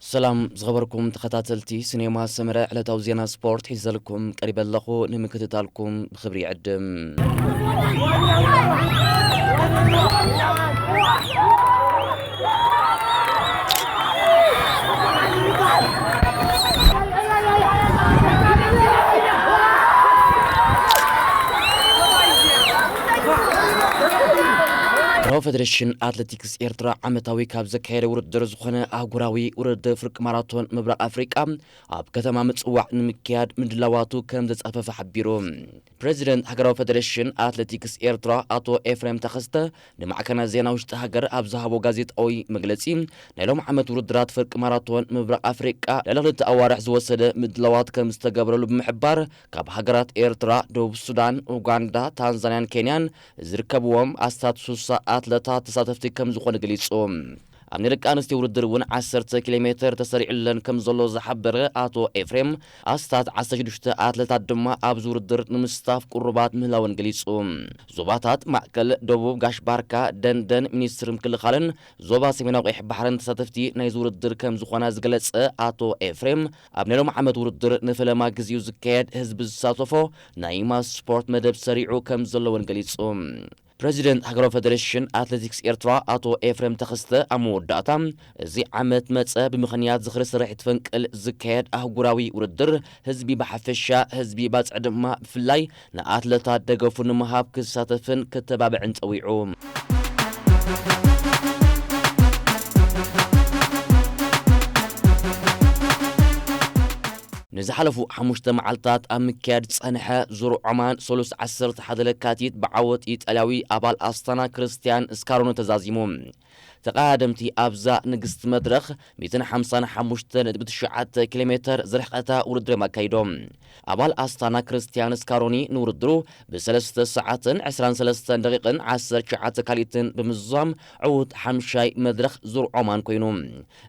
ሰላም ዝኸበርኩም ተኸታተልቲ ሲኔማ ሰመረ፣ ዕለታዊ ዜና ስፖርት ሒዘልኩም ቀሪበ ኣለኹ። ንምክትታልኩም ብኽብሪ ይዕድም። ሃገራዊ ፌደሬሽን ኣትሌቲክስ ኤርትራ ዓመታዊ ካብ ዘካየደ ውድድር ዝኾነ ኣህጉራዊ ውድድር ፍርቂ ማራቶን ምብራቕ ኣፍሪቃ ኣብ ከተማ ምጽዋዕ ንምክያድ ምድላዋቱ ከም ዘጻፈፈ ሓቢሩ። ፕሬዚደንት ሃገራዊ ፌደሬሽን ኣትሌቲክስ ኤርትራ ኣቶ ኤፍሬም ተኸስተ ንማዕከናት ዜና ውሽጢ ሃገር ኣብ ዝሃቦ ጋዜጣዊ መግለጺ፣ ናይ ሎም ዓመት ውድድራት ፍርቂ ማራቶን ምብራቕ ኣፍሪቃ ልዕሊ ክልተ ኣዋርሕ ዝወሰደ ምድላዋት ከም ዝተገብረሉ ብምሕባር፣ ካብ ሃገራት ኤርትራ፣ ደቡብ ሱዳን፣ ኡጋንዳ፣ ታንዛንያን ኬንያን ዝርከብዎም ኣስታት ሱሳ ኣትለታት ተሳተፍቲ ከም ዝኾኑ ገሊጹ። ኣብ ናይ ደቂ ኣንስትዮ ውድድር እውን ዓሰርተ ኪሎ ሜትር ተሰሪዑለን ከም ዘሎ ዝሓበረ ኣቶ ኤፍሬም፣ ኣስታት ዓሰርተ ሽዱሽተ ኣትለታት ድማ ኣብዚ ውድድር ንምስታፍ ቅሩባት ምህላወን ገሊጹ። ዞባታት ማእከል፣ ደቡብ፣ ጋሽ ባርካ፣ ደንደን፣ ሚኒስትሪ ምክልኻልን ዞባ ሰሜናዊ ቀይሕ ባሕርን ተሳተፍቲ ናይዚ ውድድር ከም ዝኾና ዝገለጸ ኣቶ ኤፍሬም፣ ኣብ ናይ ሎም ዓመት ውድድር ንፈለማ ግዜኡ ዝካየድ ህዝቢ ዝሳተፎ ናይ ማስ ስፖርት መደብ ሰሪዑ ከም ዘለዎን ገሊጹ። ፕሬዚደንት ሃገራዊ ፌደሬሽን ኣትሌቲክስ ኤርትራ ኣቶ ኤፍሬም ተኸስተ ኣብ መወዳእታ፣ እዚ ዓመት መጸ ብምኽንያት ዝኽሪ ስርሒት ፈንቅል ዝካየድ ኣህጉራዊ ውድድር፣ ህዝቢ ብሓፈሻ፣ ህዝቢ ባጽዕ ድማ ብፍላይ ንኣትለታት ደገፉ ንምሃብ ክሳተፍን ክተባብዕን ጸዊዑ። ንዝሓለፉ ሓሙሽተ መዓልታት ኣብ ምክያድ ዝጸንሐ ዙር ዖማን፣ ሰሉስ ዓሰርተ ሓደ ለካቲት ብዓወት ኢጣልያዊ ኣባል ኣስታና ክርስቲያን ስካሮኒ ተዛዚሙ። ተቐዳደምቲ ኣብዛ ንግስቲ መድረኽ ሚእትን ሓምሳን ሓሙሽተን ነጥቢ ትሽዓተ ኪሎ ሜተር ዝርሕቐታ ውድድር እዮም ኣካይዶም። ኣባል ኣስታና ክርስቲያን ስካሮኒ ንውድድሩ ብሰለስተ ሰዓትን ዕስራን ሰለስተን ደቂቕን ዓሰርተ ትሽዓተ ካልኢትን ብምዝዛም ዕዉት ሓምሻይ መድረኽ ዙር ዖማን ኮይኑ።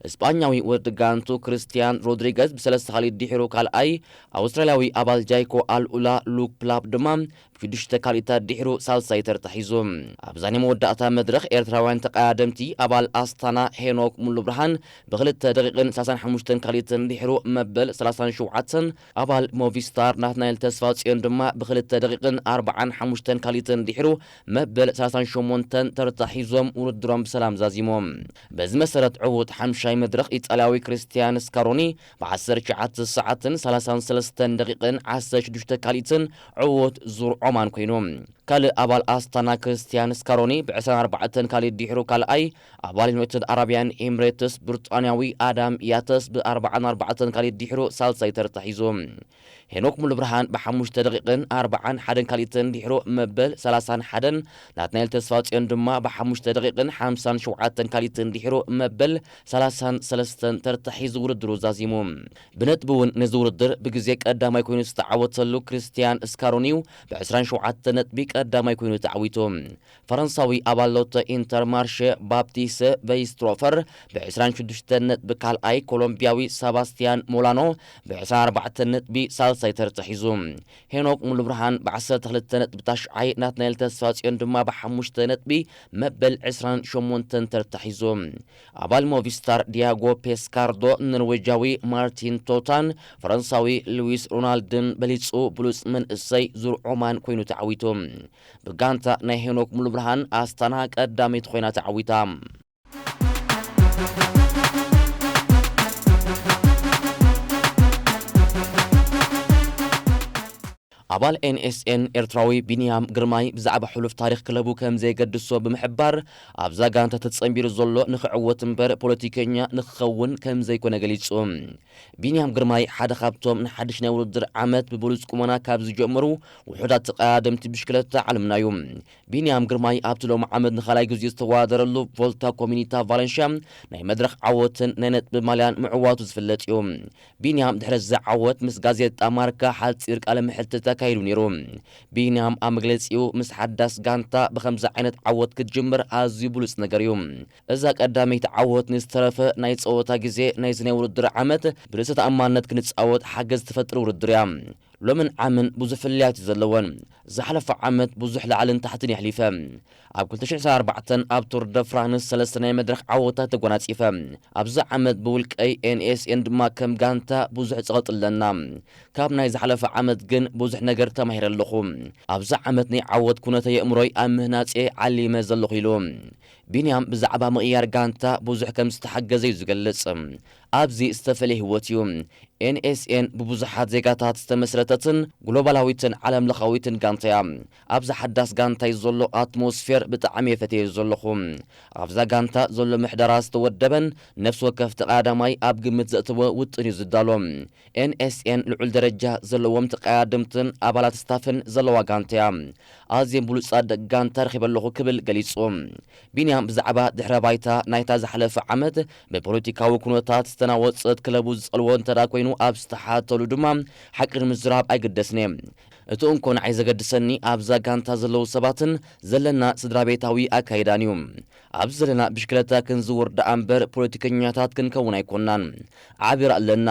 እስጳኛዊ ወዲ ጋንቱ ክርስቲያን ሮድሪገዝ ብሰለስተ ካልኢት ድሒሩ ካልኣይ፣ ኣውስትራልያዊ ኣባል ጃይኮ ኣልኡላ ሉክ ፕላፕ ድማ ብሽዱሽተ ካልኢታት ድሒሩ ሳልሳይ ተርታ ሒዙ። ኣብዛ ናይ መወዳእታ መድረኽ ኤርትራውያን ተቐዳደምቲ ኣባል ኣስታና ሄኖክ ሙሉብርሃን ብክልተ ደቂቕን ሰላሳን ሓሙሽተን ካልኢትን ድሒሩ መበል ሰላሳን ሸውዓተን፣ ኣባል ሞቪስታር ናትናኤል ተስፋጽዮን ድማ ብክልተ ደቂቕን ኣርባዓን ሓሙሽተን ካልኢትን ድሒሩ መበል ሰላሳን ሸሞንተን ተርታ ሒዞም ውድድሮም ብሰላም ዛዚሞም። በዚ መሰረት ዕዉት ሓምሻይ መድረኽ ኢጣልያዊ ክርስቲያን ስካሮኒ ብዓሰርተ ትሽዓተ ሰዓትን ሰላሳን ሰለስተን ደቂቕን ዓሰርተ ሽዱሽተ ካልኢትን ዕዉት ዙር ዖማን ኮይኑ። ካልእ ኣባል ኣስታና ክርስቲያን ስካሮኒ ብዕስራን ኣርባዕተን ካልኢት ድሒሩ ካልኣይ፣ ኣባል ዩናይትድ ኣረብያን ኤምሬትስ ብሪጣንያዊ ኣዳም ያተስ ብኣርባዓን ኣርባዕተን ካልኢት ድሒሩ ሳልሳይ ተርታ ሒዙ። ሄኖክ ሙሉብርሃን ብሓሙሽተ ደቂቕን ኣርባዓን ሓደን ካልኢትን ድሒሩ መበል ሰላሳን ሓደን፣ ናትናኤል ተስፋጽዮን ድማ ብሓሙሽተ ደቂቕን ሓምሳን ሸውዓተን ካልኢትን ድሒሩ መበል ሰላሳን ሰለስተን ተርታ ሒዙ ውድድሩ ዛዚሙ። ብነጥቢ እውን ነዚ ውድድር ብግዜ ቀዳማይ ኮይኑ ዝተዓወተሉ ክርስቲያን ስካሮኒ እዩ። ብዕስራን ሸውዓተን ነጥቢ ቀዳማይ ኮይኑ ተዓዊቱ። ፈረንሳዊ ኣባል ሎቶ ኢንተርማርሸ ባፕቲስ ቨይስትሮፈር ብዕስራን ሽዱሽተን ነጥቢ ካልኣይ፣ ኮሎምቢያዊ ሰባስቲያን ሞላኖ ብዕስራን ኣርባዕተን ነጥቢ ሳልሳይ ተርታ ሒዙ። ሄኖክ ሙሉብርሃን ብዓሰርተ ክልተ ነጥቢ ታሽዓይ፣ ናትናኤል ተስፋጽዮን ድማ ብሓሙሽተ ነጥቢ መበል ዕስራን ሸሞንተን ተርታ ሒዙ። ኣባል ሞቪስታር ዲያጎ ፔስካርዶ፣ ኖርዌጃዊ ማርቲን ቶታን ፈረንሳዊ ሉዊስ ሮናልድን በሊጹ ብሉጽ መንእሰይ ዙር ዖማን ኮይኑ ተዓዊቱ። ብጋንታ ናይ ሄኖክ ሙሉብርሃን ኣስታና ቀዳመይቲ ኮይና ተዓዊታ። ኣባል ኤንኤስኤን ኤርትራዊ ቢንያም ግርማይ ብዛዕባ ሕሉፍ ታሪኽ ክለቡ ከም ዘየገድሶ ብምሕባር፣ ኣብዛ ጋንታ ተጸንቢሩ ዘሎ ንኽዕወት እምበር ፖለቲከኛ ንኽኸውን ከም ዘይኮነ ገሊጹ። ቢንያም ግርማይ ሓደ ካብቶም ንሓድሽ ናይ ውድድር ዓመት ብብሉጽ ቁመና ካብ ዝጀመሩ ውሑዳት ተቐዳደምቲ ብሽክለታ ዓለምና እዩ። ቢንያም ግርማይ ኣብቲ ሎሚ ዓመት ንኻልኣይ ግዜ ዝተወዳደረሉ ቮልታ ኮሚኒታ ቫለንሽያ ናይ መድረኽ ዓወትን ናይ ነጥቢ ማልያን ምዕዋቱ ዝፍለጥ እዩ። ቢንያም ድሕሪ እዚ ዓወት ምስ ጋዜጣ ማርካ ሓጺር ቃለ መሕትት ኣካይዱ ነይሩ። ቢንያም ኣብ መግለጺኡ፣ ምስ ሓዳስ ጋንታ ብኸምዚ ዓይነት ዓወት ክትጅምር ኣዝዩ ብሉጽ ነገር እዩ። እዛ ቀዳመይቲ ዓወት ንዝተረፈ ናይ ጸወታ ግዜ ናይዚ ናይ ውድድር ዓመት ብርእሰ ተኣማንነት ክንጻወት ሓገዝ ትፈጥር ውድድር እያ። ሎምን ዓምን ብዙሕ ፍልልያት እዩ ዘለወን። ዝሓለፈ ዓመት ብዙሕ ላዕልን ታሕትን የሕሊፈ። ኣብ ክልተ ሽሕን ዕስራን ኣርባዕተን ኣብ ቱር ደ ፍራንስ ሰለስተ ናይ መድረኽ ዓወታት ተጎናጺፈ። ኣብዚ ዓመት ብውልቀይ ኤን ኤስ ኤን ድማ ከም ጋንታ ብዙሕ ጸቕጢ ኣለና። ካብ ናይ ዝሓለፈ ዓመት ግን ብዙሕ ነገር ተማሂረ ኣለኹ። ኣብዚ ዓመት ናይ ዓወት ኩነተ የእምሮይ ኣብ ምህናጽ ዓሊመ ዘለኹ ኢሉ። ቢንያም ብዛዕባ ምቕያር ጋንታ ብዙሕ ከም ዝተሓገዘ እዩ ዝገልጽ። ኣብዚ ዝተፈለየ ህይወት እዩ። ኤን ኤስ ኤን ብብዙሓት ዜጋታት ዝተመስረተትን ግሎባላዊትን ዓለምለኻዊትን ጋንታ እያ። ኣብዛ ሓዳስ ጋንታይ ዘሎ ኣትሞስፌር ብጣዕሚ እየ ፈትየዮ ዘለኹ። ኣብዛ ጋንታ ዘሎ ምሕደራ ዝተወደበን ነፍሲ ወከፍ ተቐዳዳማይ ኣብ ግምት ዘእተወ ውጥን እዩ ዝዳሎ። ኤን ኤስ ኤን ልዑል ደረጃ ዘለዎም ተቐዳደምትን ኣባላት ስታፍን ዘለዋ ጋንታ እያ። ኣዝየን ብሉጻት ደቂ ጋንታ ረኺበ ኣለኹ ክብል ገሊጹ። ቢንያም ብዛዕባ ድሕረ ባይታ ናይታ ዝሓለፈ ዓመት ብፖለቲካዊ ኩነታት ዝተናወጸት ክለቡ ዝጸልዎ እንተ ደኣ ኮይኑ ኣብ ዝተሓተሉ ድማ ሓቂ ንምዝራብ ኣይግደስን እየ። እቲ እንኮ ንዓይ ዘገድሰኒ ኣብዛ ጋንታ ዘለዉ ሰባትን ዘለና ስድራ ቤታዊ ኣካይዳን እዩ። ኣብዚ ዘለና ብሽክለታ ክንዝውር ደኣ እምበር ፖለቲከኛታት ክንከውን ኣይኮናን። ዓቢ ራኢ ኣለና።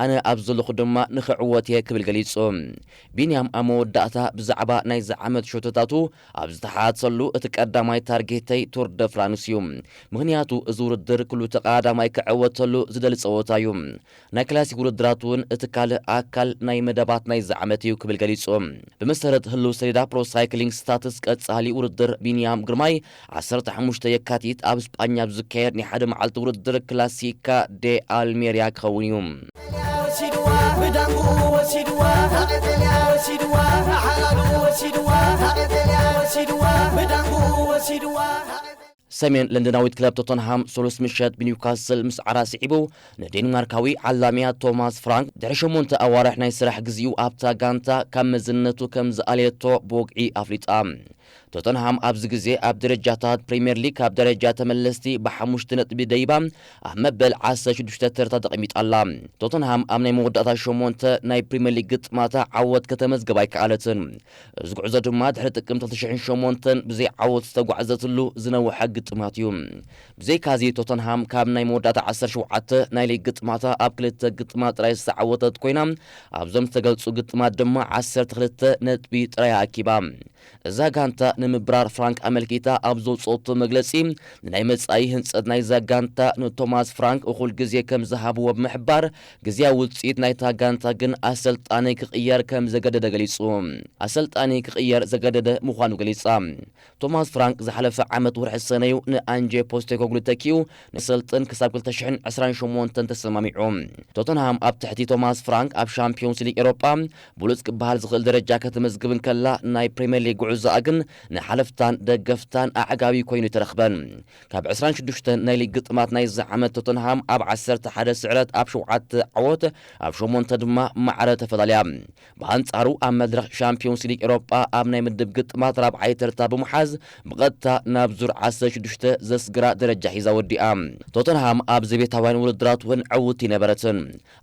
ኣነ ኣብ ዘለኹ ድማ ንኽዕወት እየ ክብል ገሊጹ። ቢንያም ኣብ መወዳእታ ብዛዕባ ናይዚ ዓመት ሸቶታቱ ኣብ ዝተሓተሉ እቲ ቀዳማይ ታርጌተይ ቱር ደ ፍራንስ እዩ። ምኽንያቱ እዚ ውድድር ኩሉ ተቐዳዳማይ ክዕወተሉ ዝደሊ ጸወታ እዩ። ናይ ክላሲክ ውድድራት እውን እቲ ካልእ ኣካል ናይ መደባት ናይዚ ዓመት እዩ ክብል ገሊጹ። ብመሰረት ህሉው ሰሌዳ ፕሮ ሳይክሊንግ ስታትስ ቀጻሊ ውድድር ቢንያም ግርማይ ዓሰርተ ሓሙሽተ የካቲት ኣብ ስጳኛ ኣብ ዝካየድ ናይ ሓደ መዓልቲ ውድድር ክላሲካ ዴ ኣልሜሪያ ክኸውን እዩ። ወሲድዋ ብዳንጉ ወሲድዋ ሃቐተልያ ወሲድዋ ሓላሉ ወሲድዋ ሃቐተልያ ወሲድዋ ብዳንጉ ወሲድዋ። ሰሜን ለንደናዊት ክለብ ቶተንሃም ሰሉስ ምሸት ብኒውካስል ምስ ዓራ ስዒቡ ንዴንማርካዊ ዓላሚያ ቶማስ ፍራንክ ድሕሪ ሸሞንተ ኣዋርሕ ናይ ስራሕ ግዜኡ ኣብታ ጋንታ ካብ መዝነቱ ከም ዝኣለየቶ ብወግዒ ኣፍሊጣ። ቶተንሃም ኣብዚ ግዜ ኣብ ደረጃታት ፕሪምየር ሊግ ካብ ደረጃ ተመለስቲ ብሓሙሽተ ነጥቢ ደይባ ኣብ መበል ዓሰርተ ሽዱሽተ ተርታ ተቐሚጣ ኣላ። ቶተንሃም ኣብ ናይ መወዳእታ ሸሞንተ ናይ ፕሪምየር ሊግ ግጥማታ ዓወት ከተመዝግብ ኣይከኣለትን። እዚ ጉዕዞ ድማ ድሕሪ ጥቅምቲ ክልተ ሽሕን ሸሞንተን ብዘይ ዓወት ዝተጓዕዘትሉ ዝነውሐ ግጥማት እዩ። ብዘይካዚ ቶተንሃም ካብ ናይ መወዳእታ ዓሰርተ ሸውዓተ ናይ ሊግ ግጥማታ ኣብ ክልተ ግጥማት ጥራይ ዝተዓወተት ኮይና ኣብዞም ዝተገልጹ ግጥማት ድማ ዓሰርተ ክልተ ነጥቢ ጥራይ ኣኪባ። እዛ ጋንታ ንምብራር ፍራንክ ኣመልኪታ ኣብ ዘውጽኦቶ መግለጺ ንናይ መጻኢ ህንጸት ናይዛ ጋንታ ንቶማስ ፍራንክ እኹል ግዜ ከም ዝሃብዎ ብምሕባር ግዜያዊ ውጽኢት ናይታ ጋንታ ግን ኣሰልጣኒ ክቕየር ከም ዘገደደ ገሊጹ። ኣሰልጣኒ ክቕየር ዘገደደ ምዃኑ ገሊጻ። ቶማስ ፍራንክ ዝሓለፈ ዓመት ወርሒ ሰነዩ ንኣንጄ ፖስቴኮግሉ ተኪኡ ንሰልጥን ክሳብ ክልተ ሽሕን ዕስራን ሸሞንተን ተሰማሚዑ። ቶተንሃም ኣብ ትሕቲ ቶማስ ፍራንክ ኣብ ሻምፒዮንስ ሊግ ኤሮጳ ብሉጽ ክበሃል ዝኽእል ደረጃ ከተመዝግብ እንከላ ናይ ፕሪምየር ሊግ ጉዕዞኣ ግን ንሓለፍታን ደገፍታን ኣዕጋቢ ኮይኑ ተረኽበን። ካብ ዕስራን ሽዱሽተን ናይ ሊግ ግጥማት ናይዚ ዓመት ቶተንሃም ኣብ ዓሰርተ ሓደ ስዕረት ኣብ ሸውዓተ ዓወት ኣብ ሸሞንተ ድማ ማዕረ ተፈላልያ። ብኣንጻሩ ኣብ መድረኽ ሻምፒዮንስ ሊግ ኤሮጳ ኣብ ናይ ምድብ ግጥማት ራብዓይ ተርታ ብምሓዝ ብቐጥታ ናብ ዙር ዓሰርተ ሽዱሽተ ዘስግራ ደረጃ ሒዛ ወዲኣ። ቶተንሃም ኣብ ዘቤታውያን ውድድራት እውን ዕውቲ ነበረትን።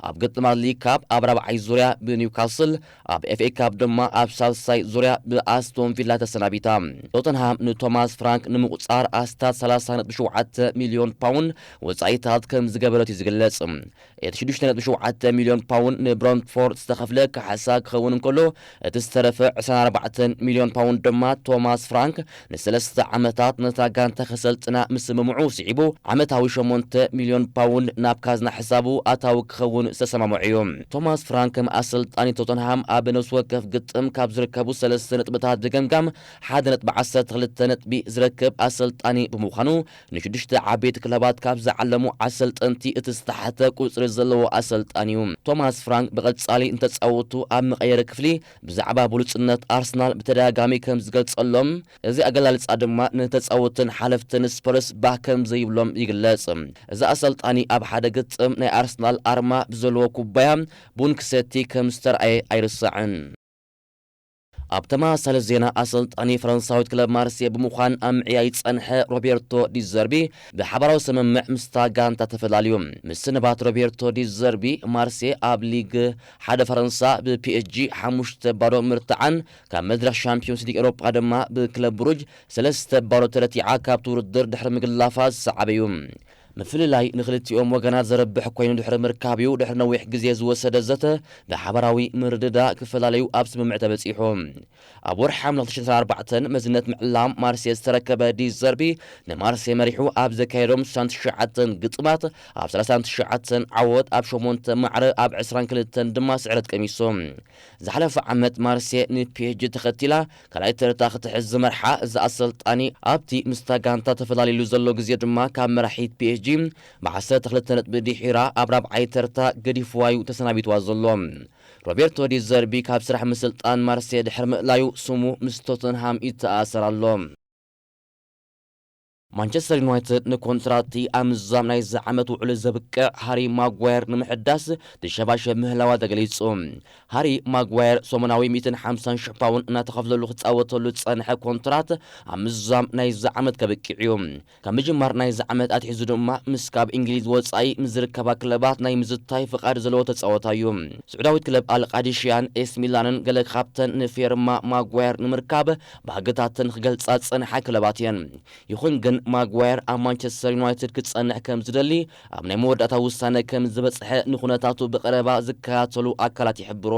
ኣብ ግጥማት ሊግ ካፕ ኣብ ራብዓይ ዙርያ ብኒውካስል፣ ኣብ ኤፍ ኤ ካፕ ድማ ኣብ ሳልሳይ ዙርያ ብኣስቶን ቪላ ተሰናቢታ። ቶተንሃም ንቶማስ ፍራንክ ንምቁጻር ኣስታት ሰላሳ ነጥቢ ሸውዓተ ሚልዮን ፓውንድ ወጻኢታት ከም ዝገበረት እዩ ዝግለጽ። እቲ ሽዱሽተ ነጥቢ ሸውዓተ ሚልዮን ፓውንድ ንብረንትፎርድ ዝተኸፍለ ካሕሳ ክኸውን እንከሎ፣ እቲ ዝተረፈ ዕስራን ኣርባዕተን ሚልዮን ፓውንድ ድማ ቶማስ ፍራንክ ንሰለስተ ዓመታት ነታ ጋንታ ከሰልጥና ምስምምዑ ስዒቡ ዓመታዊ ሸሞንተ ሚልዮን ፓውንድ ናብ ካዝና ሕሳቡ ኣታዊ ክኸውን ዝተሰማምዑ እዩ። ቶማስ ፍራንክ ከም ኣሰልጣኒ ቶተንሃም ኣብ ነፍሲ ወከፍ ግጥም ካብ ዝርከቡ ሰለስተ ነጥብታት ብገምጋም ሓደ ነጥቢ ዓሰርተ ክልተ ነጥቢ ዝረክብ ኣሰልጣኒ ብምዃኑ ንሽዱሽተ ዓበይቲ ክለባት ካብ ዝዓለሙ ኣሰልጠንቲ እቲ ዝተሓተ ቁጽሪ ዘለዎ ኣሰልጣኒ እዩ። ቶማስ ፍራንክ ብቐጻሊ ንተጻወቱ ኣብ መቐየሪ ክፍሊ ብዛዕባ ብሉጽነት ኣርሰናል ብተደጋጋሚ ከም ዝገልጸሎም፣ እዚ ኣገላልጻ ድማ ንተጻወትን ሓለፍትን ስፐርስ ባህ ከም ዘይብሎም ይግለጽ። እዚ ኣሰልጣኒ ኣብ ሓደ ግጥም ናይ ኣርሰናል ኣርማ ብዘለዎ ኩባያ ቡን ክሰቲ ከም ዝተርኣየ ኣይርሳዕን። ኣብ ተመሳሳሊ ዜና፣ ኣሰልጣኒ ፈረንሳዊት ክለብ ማርሴ ብምዃን ኣብ ምዕያይ ዝጸንሐ ሮቤርቶ ዲዘርቢ ብሓባራዊ ስምምዕ ምስታ ጋንታ ተፈላልዩ። ምስንባት ሮቤርቶ ዲዘርቢ፣ ማርሴ ኣብ ሊግ ሓደ ፈረንሳ ብፒኤስጂ ሓሙሽተ ባዶ ምርትዓን ካብ መድረኽ ሻምፒዮንስ ሊግ ኤውሮጳ ድማ ብክለብ ብሩጅ ሰለስተ ባዶ ተረቲዓ ካብቲ ውድድር ድሕሪ ምግላፋ ዝሰዓበ እዩ። ምፍልላይ ንክልቲኦም ወገናት ዘረብሕ ኮይኑ ድሕሪ ምርካብ እዩ። ድሕሪ ነዊሕ ግዜ ዝወሰደ ዘተ ብሓባራዊ ምርድዳእ ክፈላለዩ ኣብ ስምምዕ ተበጺሑ። ኣብ ወርሒ ሓምለ ክልተ ሺሕ ዕስራን ኣርባዕተን መዝነት ምዕላም ማርሴ ዝተረከበ ዲዘርቢ ንማርሴ መሪሑ ኣብ ዘካየዶም ስሳን ትሽዓተን ግጥማት ኣብ ሰላሳን ትሽዓተን ዓወት፣ ኣብ ሸሞንተ ማዕረ ኣብ ዕስራን ክልተን ድማ ስዕረት ቀሚሱ። ዝሓለፈ ዓመት ማርሴ ንፒኤስጂ ተኸቲላ ካልኣይ ተርታ ክትሕዝ ዝመርሓ እዚ ኣሰልጣኒ ኣብቲ ምስታ ጋንታ ተፈላሊሉ ዘሎ ግዜ ድማ ካብ መራሒት ፒኤስጂ ብዓሰርተ ክልተ ነጥቢ ድሒራ ኣብ ራብዓይ ተርታ ገዲፍዋ እዩ ተሰናቢትዋ ዘሎ። ሮቤርቶ ዲ ዘርቢ ካብ ስራሕ ምስልጣን ማርሴ ድሕሪ ምእላዩ ስሙ ምስ ቶተንሃም ይተኣሰር ኣሎ። ማንቸስተር ዩናይትድ ንኮንትራትቲ ኣብ ምዛም ናይዚ ዓመት ውዕሉ ዘብቅዕ ሃሪ ማጓየር ንምሕዳስ ትሸባሸብ ምህላዋ ተገሊጹ። ሃሪ ማጓየር ሰሙናዊ ሚእትን ሓምሳን ሽሕ ፓውንድ እናተኸፍለሉ ክጻወተሉ ዝጸንሐ ኮንትራት ኣብ ምዛም ናይዚ ዓመት ከብቅዕ እዩ። ካብ ምጅማር ናይዚ ዓመት ኣትሒዙ ድማ ምስ ካብ እንግሊዝ ወጻኢ ምስ ዝርከባ ክለባት ናይ ምዝታይ ፍቓድ ዘለዎ ተጻወታይ እዩ። ስዑዳዊት ክለብ ኣልቃዲሽያን ኤስ ሚላንን ገለ ካብተን ንፌርማ ማጓየር ንምርካብ ባህግታተን ክገልጻ ዝጸንሓ ክለባት እየን። ይኹን ግን ማጓየር ኣብ ማንቸስተር ዩናይትድ ክጸንሕ ከም ዝደሊ ኣብ ናይ መወዳእታ ውሳነ ከም ዝበጽሐ ንኹነታቱ ብቐረባ ዝከታተሉ ኣካላት ይሕብሩ።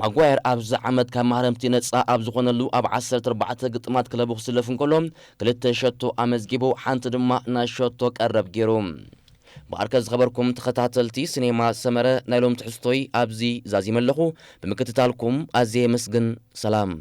ማጓየር ኣብዚ ዓመት ካብ ማህረምቲ ነጻ ኣብ ዝኾነሉ ኣብ ዓሰርተ ኣርባዕተ ግጥማት ክለቡ ክስለፍ እንከሎ ክልተ ሸቶ ኣመዝጊቡ፣ ሓንቲ ድማ ናይ ሸቶ ቀረብ ገይሩ። ብኣርከ ዝኸበርኩም ተኸታተልቲ ሲኔማ ሰመረ ናይ ሎም ትሕዝቶይ ኣብዚ ዛዚመ ኣለኹ። ብምክትታልኩም ኣዝየ የመስግን። ሰላም።